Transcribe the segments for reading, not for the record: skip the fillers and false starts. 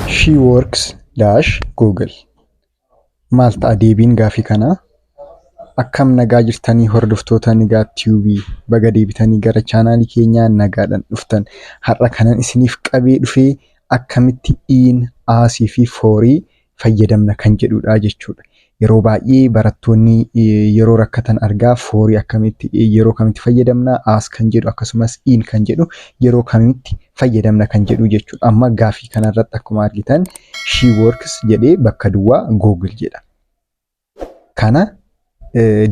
She works dash Google. Maal ta'a deebiin gaafii kanaa? Akkam nagaa jirtanii, hordoftoota Nigaa Tube? Baga deebitanii gara chaanaalii keenyaa nagaadhaan dhuftan. Har'a kanan isiniif qabee dhufee akkamitti in, asii fi forii fayyadamna kan jedhudha jechuudha. Yeroo baay'ee barattoonni yeroo rakkatan argaa, forii akkamitti, yeroo kamitti fayyadamna, as kan jedhu akkasumas in kan jedhu yeroo kamitti fayyadamna kan jedhu jechuudha. Amma gaafii kanarratti akkuma argitan "She works" jedhee bakka duwwaa "Google" jedha. Kana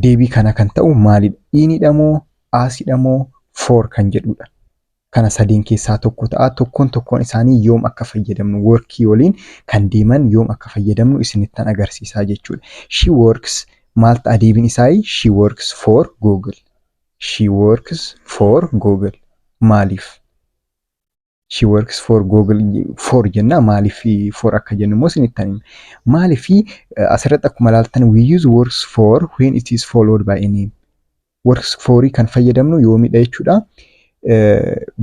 deebii kana kan ta'u maalidha? Inidha moo, asidha moo, for kan jedhudha? Kana sadeen keessaa tokko ta'a. Tokkoon tokkoon isaanii yoom akka fayyadamnu, workii waliin kan deeman yoom akka fayyadamnu isinittan agarsiisaa jechuudha. She works maal ta'a deebiin isaa? She works for Google. She works for Google. Maaliif? She works for Google for jenna. Maaliif for akka jennu immoo isinittan hima. Maaliif? Asirratti akkuma ilaaltan, we use "works for" when it is followed by a name. Works forii kan fayyadamnu yoomidha jechuudha?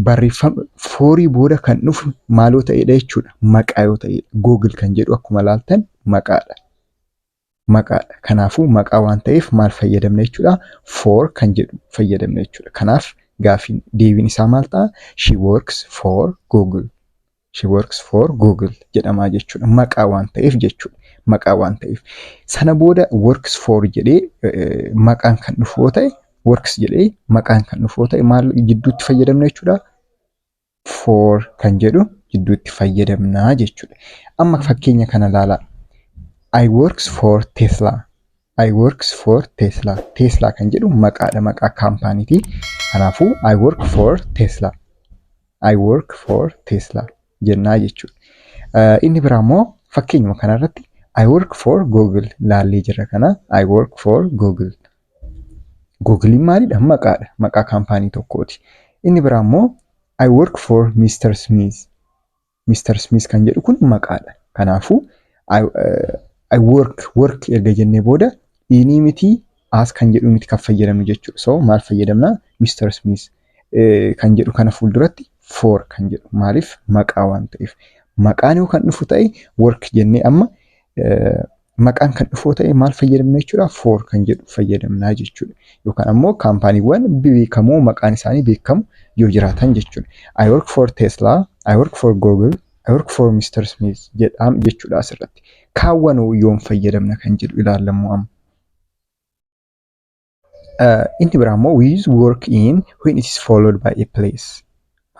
Barreeffama forii booda kan dhufu maaloo ta'edha jechuudha? Maqaa yoo ta'edha. Google kan jedhu akkuma ilaaltan maqaadha. Maqaadha. Kanaafuu maqaa waan ta'eef maal fayyadamna jechuudha? For kan jedhu fayyadamna jechuudha. Kanaaf gaafiin deebiin isaa maal ta'a? She works for Google. She works for Google jedhamaa jechuudha. Maqaa waan ta'eef jechuudha. Maqaa waan ta'eef. Sana booda works for jedhee maqaan kan dhufu yoo ta'e, works jedhee maqaan kan dhufu yoo ta'e, maal jidduutti fayyadamna jechuudha? For kan jedhu jidduutti fayyadamnaa jechuudha. Amma fakkeenya kana ilaalaa. I works for Tesla. I works for Tesla. Tesla kan jedhu maqaadha, maqaa kaampaaniiti. Kanaafuu I work for Tesla. I work for Tesla jennaa jechuudha. Inni biraa immoo fakkeenyuma kanarratti I work for Google laallee jirra kana. I work for Google. Googleiin maalidha? Maqaadha. Maqaa kaampaanii tokkooti. Inni biraa immoo I work for Mr. Smith. Mr. Smith kan jedhu kun maqaadha. Kanaafuu I work, work erga jennee booda inii miti, as kan jedhu miti kan fayyadamnu jechuudha. So maal fayyadamna? Mr. Smith kan jedhu kana fuulduratti for kan jedhu. Maaliif? Maqaa waan ta'eef. Maqaan yoo kan dhufu ta'e, work jennee amma maqaan kan dhufu ta'e, maal fayyadamna jechuudha? For kan jedhu fayyadamnaa jechuudha. Yookaan ammoo kaampaaniiwwan beekamoo maqaan isaanii beekamu yoo jiraatan jechuudha. I work for Tesla, I work for Google, I work for Mr. Smith jedhaam jechuudha asirratti. Kaawwanoo yoom fayyadamna kan jedhu ilaallamu amma. Inni biraa immoo we use "work in" when it is followed by a place.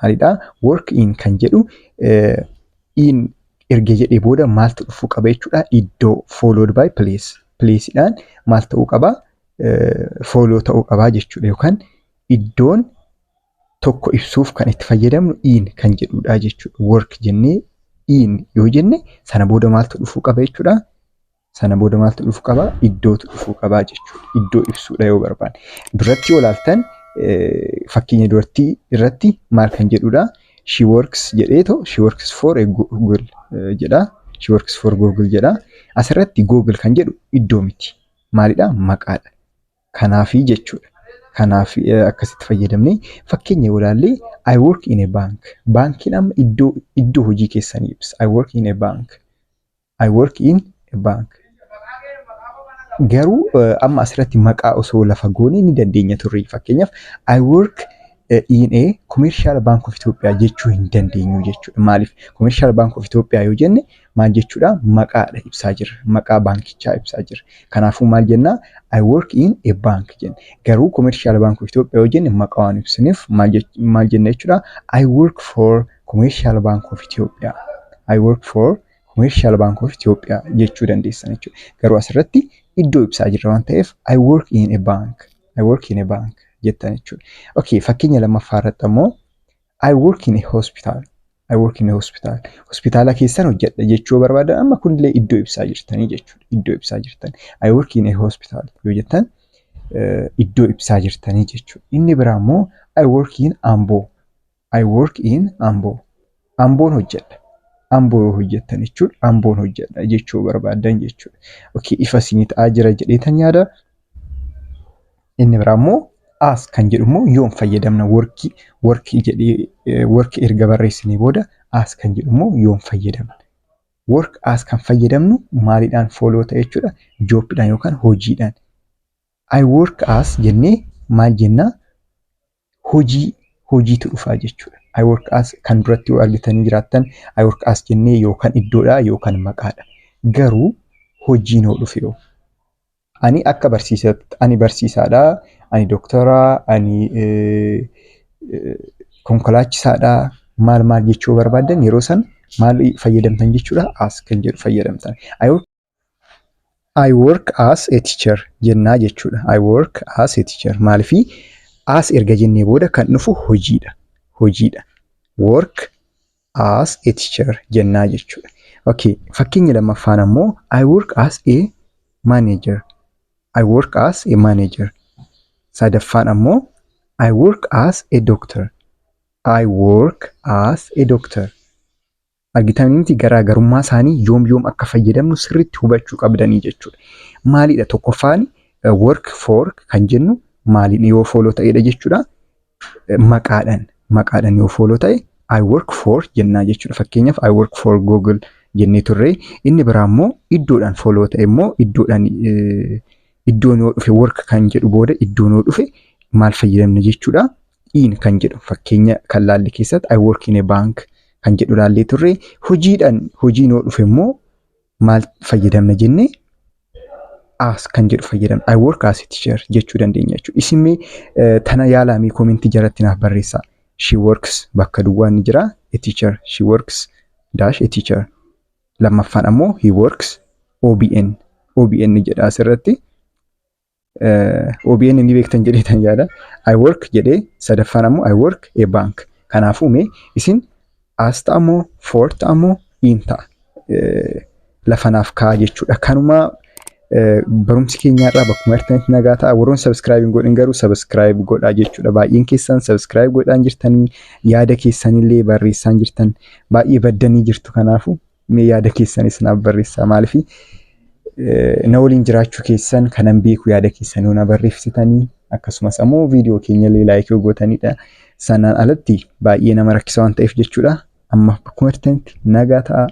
Maalidha? Work in kan jedhu in erga jedhee booda maaltu dhufuu qaba jechuudha? Iddoo, followed by place. Placeidhaan maal ta'uu qaba? Follow ta'uu qabaa jechuudha. Yookaan iddoon tokko ibsuuf kan itti fayyadamnu in kan jedhudha jechuudha. Work jennee in yoo jenne, sana booda maaltu dhufuu qaba jechuudha? Sana booda maaltu dhufuu qaba? Iddootu dhufuu qabaa jechuudha. Iddoo ibsuudha yoo barbaanne. Duratti yoo ilaaltan, fakkeenya duratti irratti maal kan jedhudha? She works jedheetoo she works for a Google jedha. She works for Google jedha. Asirratti Google kan jedhu iddoo miti. Maalidha? Maqaadha. Kanaafii jechuudha. Kanaaf akkasitti fayyadamnee fakkeenya yoo ilaalle, I work in a bank. Baankiin amma iddoo hojii keessanii ibsa. I work in a bank. I work in a bank. Garuu amma asirratti maqaa osoo lafa goonee ni dandeenya turre. Fakkeenyaaf I work in a Commercial Bank of Ethiopia jechuu hin dandeenyu jechuudha. Maaliif? Commercial Bank of Ethiopia yoo jenne maal jechuudha? Maqaadha ibsaa jirra. Maqaa baankichaa ibsaa jirra. Kanaafuu maal jennaa? I work in a bank jenna. Garuu Commercial Bank of Ethiopia yoo jenne, maqaa waan ibsineef maal jenna jechuudha? I work for Commercial Bank of Ethiopia. I work for Commercial Bank of Ethiopia jechuu dandeessan jechuudha. Garuu asirratti iddoo ibsaa jirra waan ta'eef I work in a bank. I work in a bank jettan jechuudha. Okay, fakkeenya lammaffaa irratti ammoo I work in a hospital. I work in a hospital. Hospitaala keessan hojjedha jechuu barbaadan, amma kunillee iddoo ibsaa jirtanii jechuudha. Iddoo ibsaa jirtan. I work in a hospital yoo jettan, iddoo ibsaa jirtanii jechuudha. Inni biraa immoo I work in Ambo. I work in Ambo. Amboon hojjedha. Amboo yoo hojjettan jechuudha. Amboon hojjedha jechuu barbaadan jechuudha. Okay, ifa isinii ta'aa jira jedheetan yaada. Inni biraa immoo as kan jedhu immoo yoom fayyadamna? Workii jedhee, work erga barreessinee booda as kan jedhu immoo yoom fayyadamna? Work as kan fayyadamnu maaliidhaan follow ta'e jechuudha? Jobidhaan yookaan hojiidhaan. "I work as" jennee maal jennaa? Hojiitu dhufaa jechuudha. "I work as" kan duratti yoo argitanii jiraattan, "I work as" jennee yookaan iddoodha yookaan maqaadha. Garuu hojiin hoo dhufe yoo? Ani akka barsiisaatti, ani barsiisaadha, ani dooktaraa, ani konkolaachisaadha, maal maal jechuu barbaaddan, yeroo san maal fayyadamtan jechuudha? As kan jedhu fayyadamtan. "I work as a teacher" jennaa jechuudha. "I work as a teacher." Maaliifii "as" erga jennee booda kan dhufu hojiidha. Hojiidha. "Work as a teacher" jennaa jechuudha. Okay, fakkeenya lammaffaan ammoo "I work as a manager." "I work as a manager." Sadaffaan ammoo "I work as a doctor." "I work as a doctor." Argitanii, garaagarummaa isaanii yoom yoom akka fayyadamnu sirriitti hubachuu qabdanii jechuudha. Maalidha tokkoffaan? "Work for" kan jennu maaliin yoo follow ta'edha jechuudha? Maqaadhaan. Maqaadhaan yoo follow ta'e "I work for" jennaa jechuudha. Fakkeenyaaf, "I work for Google" jennee turre. Inni biraa immoo iddoodhaan follow ta'e immoo, iddoodhaan iddoon yoo dhufe, "work" kan jedhu booda iddoon yoo dhufe maal fayyadamna jechuudha? "In" kan jedhu fakkeenya kan laalle keessatti "I work in a bank" kan jedhu laallee turre. Hojiidhaan, hojiin yoo dhufe immoo maal fayyadamna jennee? "As" kan jedhu fayyadamna. "I work as a teacher" jechuu dandeenya jechuudha. Isin mee tana yaalaa, commentii jalatti naaf barreessaa. "She works" bakka duwwaan ni jira, "a teacher." "She works dash a teacher." Lammaffaan ammoo "He works OBN." OBN jedha asirratti. OBN ni beektan jedheetan yaada. "I work" jedhee, sadaffaan ammoo "I work a bank." Kanaafuu mee isin "as" ta'a moo, "for" ta'a moo, "in" ta'a? Lafa naaf kaa'a jechuudha. Kanuma barumsi keenyaarraa bakkuma jirtanitti nagaa ta'a. Warroon subscribe hin godhin garuu subscribe godhaa jechuudha. Baay'een keessan subscribe godhaan jirtanii, yaada keessanillee barreessaan jirtan, baay'ee baddanii jirtu. Kanaafuu mee yaada keessanis naaf barreessaa. Maaliif na waliin jiraachuu keessan kanan beeku yaada keessan yoo na barreessitanii, akkasumas ammoo viidiyoo keenya illee like gootanidha. Sanaan alatti baay'ee nama rakkisa waan ta'eef jechuudha. Amma bakkuma jirtanitti nagaa ta'a.